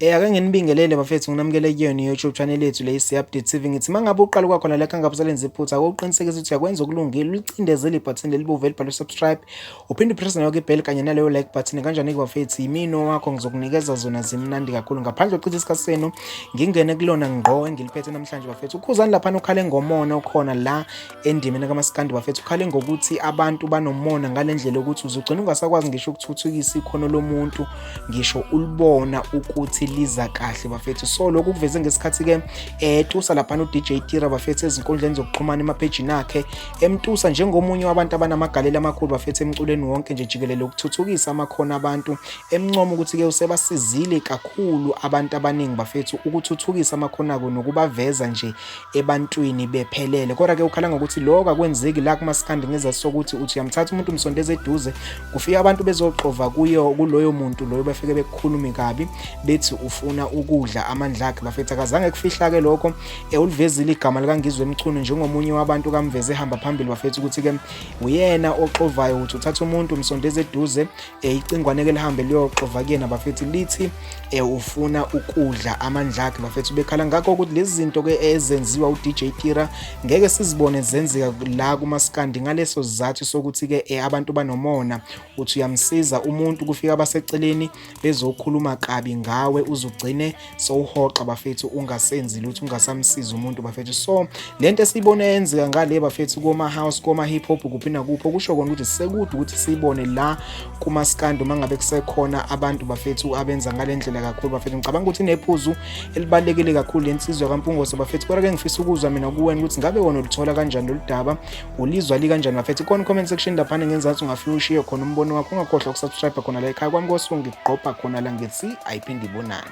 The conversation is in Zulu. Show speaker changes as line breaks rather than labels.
Ake nginibingelele bafethu nginamukele kuyona i-YouTube channel yethu le isi-Update TV. Ngithi uma ngabe uqala kwakhona la kangabe usalenza iphutha, ake uqinisekise ukuthi uyakwenza okulungile, ulicindezele ibhathini lelibovu elibhalwe subscribe, uphinde upresse nayo ibell kanye naleyo like button. Kanjani-ke bafethu, yimina owakho ngizokunikeza zona zimnandi kakhulu. Ngaphandle kokuchitha isikhathi senu, ngingene kulona ngqo engiliphethe namhlanje bafethu. Ukhuzani laphana ukhale ngomona okhona la endimeni kamaskandi bafethu, ukhale ngokuthi abantu banomona ngale ndlela yokuthi uzogcina ungasakwazi ngisho ukuthuthukisa ikhono lomuntu ngisho ulibona ukuthi liza kahle bafethu. So lokhu kuveze ngesikhathi-ke etusa laphana u-DJ Tira bafethu ezinkundleni zokuxhumana emaphejini akhe, emtusa njengomunye wabantu abanamagalelo amakhulu bafethu emculweni wonke nje jikelele ukuthuthukisa amakhono abantu, emncoma ukuthi-ke usebasizile kakhulu abantu abaningi bafethu ukuthuthukisa amakhono abo nokubaveza nje ebantwini bephelele. Kodwa-ke ukhala ngokuthi lokho akwenzeki la kumaskandi ngezathu sokuthi uthi uyamthatha umuntu umsondeza eduze, kufika abantu bezoxova kuyo kuloyo muntu loyo, befike bekukhulume kabi bethi ufuna ukudla amandla akhe bafethu. Akazange kufihla-ke lokho, ulivezile igama likaNgizwe Mchunu njengomunye wabantu kamveze ehamba phambili bafethu ukuthi-ke uyena oxovayo, ukuthi uthatha umuntu umsondeza eduze, icingwane-ke lihambe liyoxova kuyena bafethu lithi ufuna ukudla amandla akhe bafethu. Bekhala ngakho ukuthi lezi zinto-ke ezenziwa u-DJ Tira ngeke sizibone zenzeka la kumaskandi ngaleso sizathu sokuthi-ke abantu banomona, uthi uyamsiza umuntu kufika abaseceleni bezokhuluma kabi ngawe uzugcine sowuhoxa bafethu ungasenzi lutho ungasamsizi umuntu bafethu. So lento esiyibona yenzeka ngale bafethu koma house, koma hip hop, kuphi nakuphi, okusho kona ukuthi sekude ukuthi siyibone la kumaskandi uma ngabe kusekhona abantu bafethu abenza ngale ndlela kakhulu bafethu. Ngicabanga ukuthi inephuzu elibalulekile kakhulu lensizwa kaMpungose bafethu. Kodwa ke ngifisa ukuzwa mina kuwena ukuthi ngabe wona ulithola kanjani lolu daba, ulizwa likanjani bafethu. Khona comment section laphana ngenzansi ungafika ushiye khona umbono wakho, ungakhohlwa ukusubscribe khona la ekhaya kwami kosuku ngigqobha khona la ngithi ayiphinde ibonane.